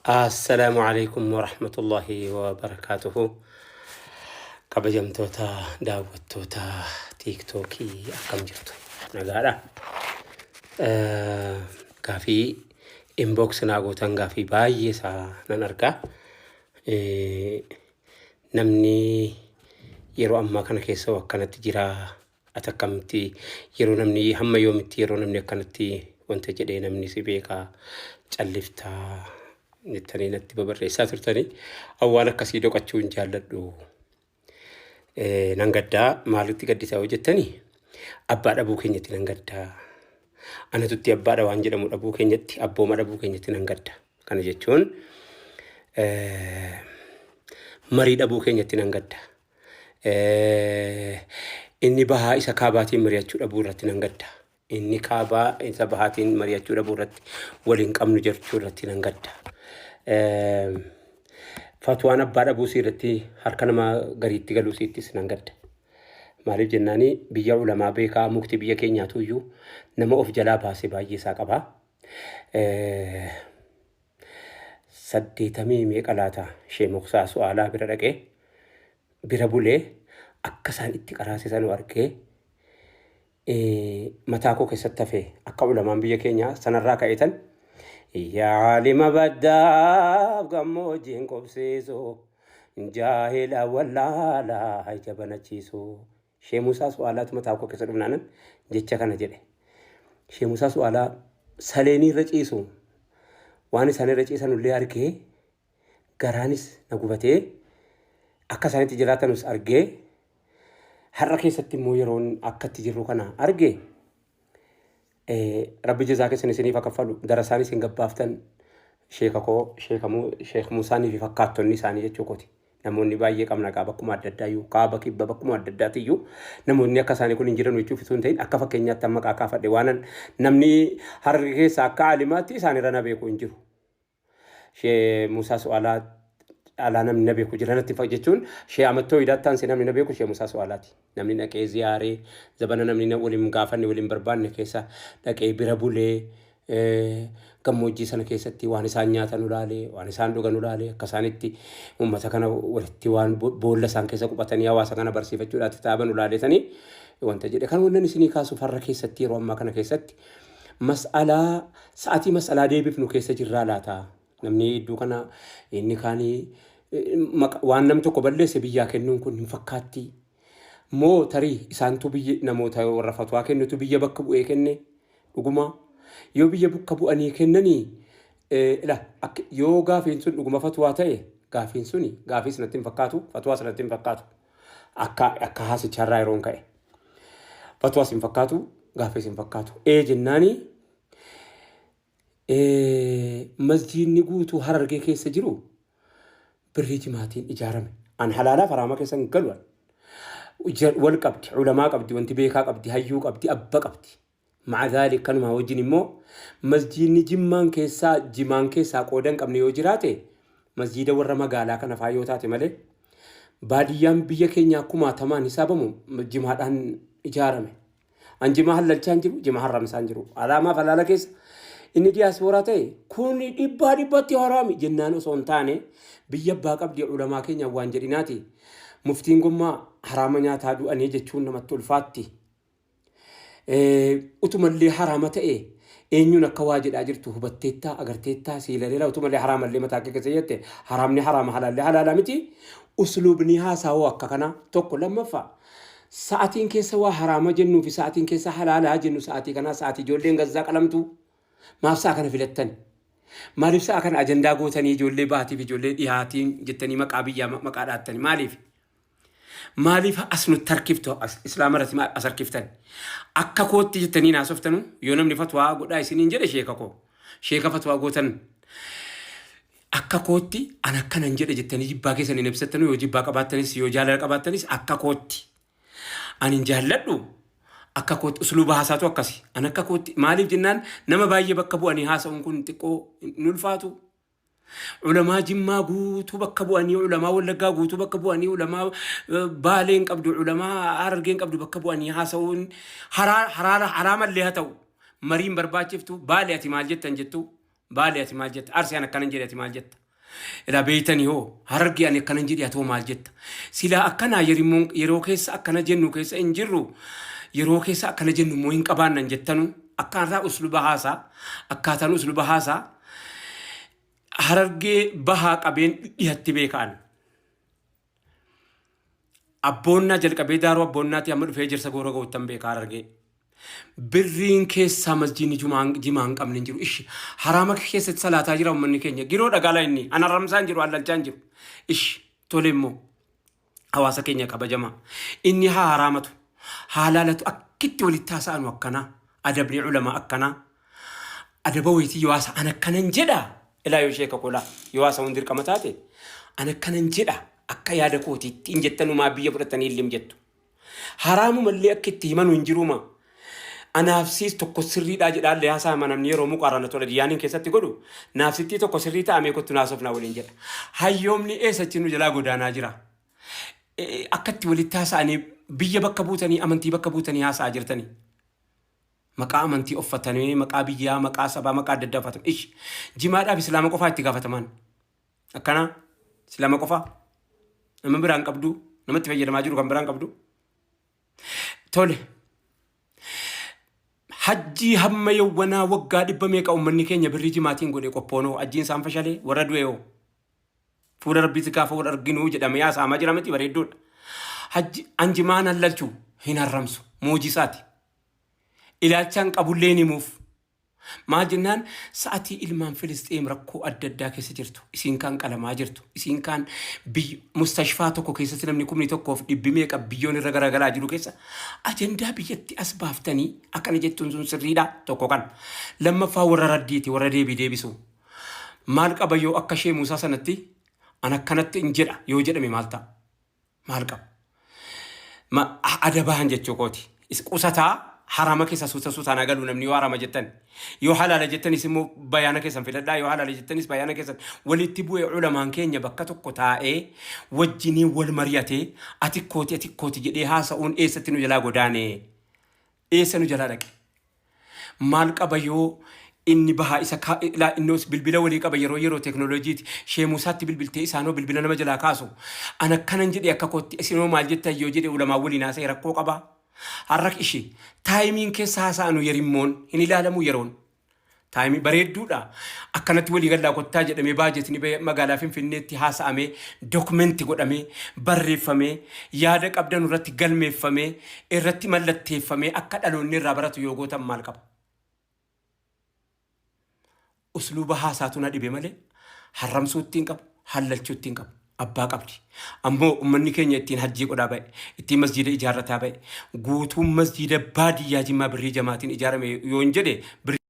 Assalaamu alaikum warahmatullahi wabarakaatuhu. Kabajamtoota daawwattoota tiiktookii akkam jirtu? Nagaadha. Gaafii inbox naa gootan gaafii baay'ee isaa nan argaa. Namni yeroo ammaa kana keessa akkanatti jira. Ati akkamitti yeroo namni hamma yoomitti yeroo namni akkanatti wanta jedhee namni si beekaa calliftaa jettanii natti babarreessaa turtanii awwaal akkasii doqachuu hin jaalladhu. Nan gaddaa maalitti gaddisaa yoo jettanii abbaa dhabuu keenyatti nan gaddaa. Anatutti abbaadha waan jedhamu dhabuu keenyatti abbooma dhabuu keenyatti nan gadda. Kana jechuun marii dhabuu keenyatti nan gadda. Inni bahaa isa kaabaatiin mari'achuu dhabuu irratti nan gadda. Inni kaabaa isa bahaatiin mari'achuu dhabuu irratti waliin qabnu jechuu irratti nan gadda. Fatwaan abbaa dhabuu isii irratti harka nama gariitti galuu isiittis nan gadda. Maaliif jennaani biyya ulamaa beekaa mukti biyya keenyaatu iyyuu nama of jalaa baasee baay'ee isaa qaba. Saddeetamii meeqa laata shee moksaa su'aalaa bira dhaqee bira bulee akka isaan itti qaraasisanu argee mataa koo keessatti hafe akka ulamaan biyya keenyaa sanarraa ka'eetan yaa aalima baddaaf gammoojjiin qubsiisu jaahila wallaalaa ija banachiisu. Shee Musaa Su'aalaatu mataa koo keessa dhufnaanan jecha kana jedhe. Shee Musaa Su'aalaa saleenii irra ciisu waan isaan irra ciisan illee argee garaanis na gubatee akka isaan itti jiraatanus argee har'a keessatti immoo yeroon akka itti jirru kana arge Rabbi jazaa keessan isiniif haa kaffalu darasaan isin gabbaaftan sheeka koo sheek Musaanii fi fakkaattonni isaanii jechuu kooti. Namoonni baay'ee qabna gaa bakkuma adda addaa iyyuu kaaba kibba bakkuma adda addaatti iyyuu namoonni akka isaanii kun hin jiran jechuuf osoo hin ta'in akka fakkeenyaatti amma maqaa kaafadhe waan namni hararge keessa akka aalimaatti isaanirra na beeku hin jiru. Shee Musaa Su'aalaa alaa namni na beeku jira natti jechuun Shee Ahmad Tooyidaatti aansee namni na beeku Shee Musaa Su'aalaati. Namni dhaqee ziyaaree zabana namni na waliin gaafanne waliin barbaanne keessa dhaqee bira bulee gammoojjii sana keessatti waan isaan nyaatan ulaalee waan isaan dhugan ulaalee akka isaanitti uummata kana walitti waan boolla isaan keessa quphatanii hawaasa kana barsiifachuudhaatti taaban ulaaleetanii wanta jedhe kan wannan isinii kaasu farra keessatti yeroo ammaa kana keessatti Mas'alaa sa'atii mas'alaa deebifnu keessa jirraa laata? Namni iddoo kana inni kaanii waan namni tokko balleesse biyyaa kennuun kun hin fakkaatti. Moo tarii isaantu biyya namoota warra fatwaa kennutu biyya bakka bu'ee kenne dhuguma yoo biyya bakka bu'anii kennanii ila yoo gaafiin sun dhuguma fatwaa ta'e gaafiin suni gaafii sanatti hin fakkaatu fatwaa sanatti hin fakkaatu akka akka haasicharraa yeroon ka'e. Fatwaas hin fakkaatu, gaaffiis hin fakkaatu. Ee jennaani masjiidni guutuu Harargee keessa jiru birrii jimaatiin ijaarame. An halaalaaf haraama keessa hin galu. Wal qabdi, ulamaa qabdi, wanti beekaa qabdi, hayyuu qabdi, abba qabdi. Ma'a dhaalik kanumaa wajjin immoo masjiidni jimmaan keessaa jimaan keessaa qooda hin qabne yoo jiraate masjiida warra magaalaa kana faa yoo taate malee baadiyyaan biyya keenyaa kumaatamaan hisaabamu jimaadhaan ijaarame. An jimaa hallalchaa hin jiru, jimaa harramsaa hin jiru. Haraamaaf halaala keessa inni diyaaspooraa ta'e kun dhibbaa dhibbatti haraami jennaan osoo hin taane biyya abbaa qabdi ulamaa keenya waan jedhinaati. Muftiin gommaa haraama nyaataa du'anii jechuun namatti ulfaatti. Utumallee haraama ta'e eenyuun akka waa jedhaa jirtu hubatteettaa agarteettaa siilaleera utumallee haraamallee mataa kee keessa jette haraamni haraama halaallee halaala miti usluubni haasaawoo akka kanaa tokko lammaffaa sa'atiin keessa waa haraama jennuu fi sa'atiin keessa halaalaa jennu sa'atii kanaa sa'atii ijoolleen gazzaa qalamtu maaf sa'a kana filattan maaliif sa'a kana ajandaa gootanii ijoollee baatiif ijoollee dhihaatiin jettanii maqaa biyyaa maqaa dhaattani maaliif Maaliif as nutti harkiftu as islaama irratti maal as harkiftan? Akka kootti jettanii naasoftanu yoo namni fatwaa godhaa isiniin jedhe sheeka koo sheeka fatwaa gootan akka kootti an akkanan jedhe jettanii jibbaa keessan hin ibsattanu yoo jibbaa qabaattanis yoo jaalala qabaattanis akka kootti ani hin jaalladhu akka kootti usluuba haasaatu akkasi an akka kootti maaliif jennaan nama baay'ee bakka bu'anii haasa'uun kun xiqqoo hin ulfaatu. Ulamaa Jimmaa guutuu bakka bu'anii, ulamaa Wallaggaa guutuu bakka bu'anii, ulamaa Baalee hin qabdu, ulamaa Harargee hin qabdu bakka bu'anii haasa'uun haraamallee haa ta'u mariin barbaachiftu Baalee ati maal jettan jettu Baale ati maal jetta? Arsii an akkanan jedhe ati maal jetta? Ilaa beeytanii hoo Harargee ani akkanan jedhe ati hoo maal jetta? Silaa akkanaa yerimmoon yeroo keessa akkana jennu keessa hin jirru yeroo keessa akkana jennu immoo hin qabaannan jettanu akkaataa usluba haasaa akkaataan usluba haasaa Harargee bahaa qabeen dhihatti beekaan. Abboonnaa jalqabee daaroo abboonnaatii amma dhufee ejersa goora ga'uttan beeka Harargee. Birriin keessaa masjiidni jumaan jimaa hin qabne hin jiru. Ishi haraama keessatti salaataa jira uummanni keenya. Giroo dhagaala inni. An haramsaa hin jiru, allalchaa hin jiru. Ishi tole immoo hawaasa keenya kabajamaa. Inni haa haraamatu, haa laalatu akkitti walitti haasa'anu akkanaa. Adabni ulamaa akkanaa. Adaba wayitii yoo haasa'an akkanan jedha. Ilaa yoo sheeka kolaa yoo haasa'uun dirqama taate an akkanan jedha akka yaada kootiitti hin jettanumaa biyya fudhatanii illim jettu. Haraamumallee akka itti himanu hin jiruuma. Anaaf siis tokko sirriidhaa jedhaallee haasa'ama namni yeroo muqaarana tola diyaaniin keessatti godhu naaf sittii tokko sirrii ta'amee kottu naasofnaa waliin jedha. Hayyoomni eessachi nu jalaa godaanaa jira. Akka itti walitti haasa'anii biyya bakka buutanii amantii bakka buutanii haasa'aa jirtanii. Maqaa amantii offatanii maqaa biyyaa maqaa sabaa maqaa adda addaa uffatan. Ish jimaadhaaf islaama qofaa itti gaafataman. Akkanaa islaama qofaa nama biraan qabdu namatti fayyadamaa jiru kan biraan qabdu. Tole hajjii hamma yawwanaa waggaa dhibba meeqa uummanni keenya birrii jimaatiin godhe qophoonoo hajjiin isaan fashalee warra du'e hoo. Fuula rabbiitti gaafa wal arginuu jedhamee haasa'amaa jira miti bareedduudha. Hajji anjimaan hallalchu hin harramsu muujisaati. Ilaalchaan qabullee hin himuuf. Maal jennaan sa'atii ilmaan Filisxeem rakkoo adda addaa keessa jirtu. Isiin kaan qalamaa jirtu. Isiin kaan biyya mustashfaa tokko keessatti namni kumni tokkoof dhibbi meeqa biyyoon irra garagalaa jiru keessa ajandaa biyyatti as baaftanii akkana jettuun sun sirriidha tokko kan. Lammaffaa warra raddiiti warra deebii deebisu. Maal qaba yoo akka ishee Muusaa sanatti an akkanatti hin jedha yoo jedhame maal ta'a? Maal qaba? Ma adabaan jechuu kooti. Is qusataa harama keessa suuta suutaan haa galu namni yoo harama jettan. Yoo halaala jettanis immoo bayaana keessan filadhaa yoo halaala jettanis bayaana keessan walitti bu'ee ulamaan keenya bakka tokko taa'ee wajjiniin wal mari'atee ati kooti ati kooti jedhee haasa'uun eessatti nu jalaa godaane? Eessa nu jalaa dhaqe? Maal qaba yoo inni bahaa isa ka, ilaa innoos bilbila walii qaba yeroo yeroo teknooloojiiti. Shee Muusaatti bilbiltee isaanoo bilbila nama jalaa kaasu. An akkanan jedhe akka kootti isinoo maal jettan yoo jedhe ulamaa waliin haasa'e rakkoo qabaa. Harrak ishee taayimiin keessa haasa'anu yerimmoon hin ilaalamu yeroon. Taayimii bareedduudha. Akkanatti walii gallaa kottaa jedhamee baajetni ba'ee magaalaa Finfinneetti haasa'amee dokumenti godhamee barreeffamee yaada qabdanu irratti galmeeffamee irratti mallatteeffamee akka dhaloonni irraa baratu yoo gootan maal qaba? Usluuba haasaatu na dhibe malee harramsuutti hin qabu, hallalchuutti hin qabu. Abbaa qabdi. Ammoo ummanni keenya ittiin hajjii godhaa ba'e, ittiin masjiida ijaarrataa ba'e, guutuun masjiida baadiyyaa Jimmaa birrii jamaatiin ijaarame yoon jedhe birrii.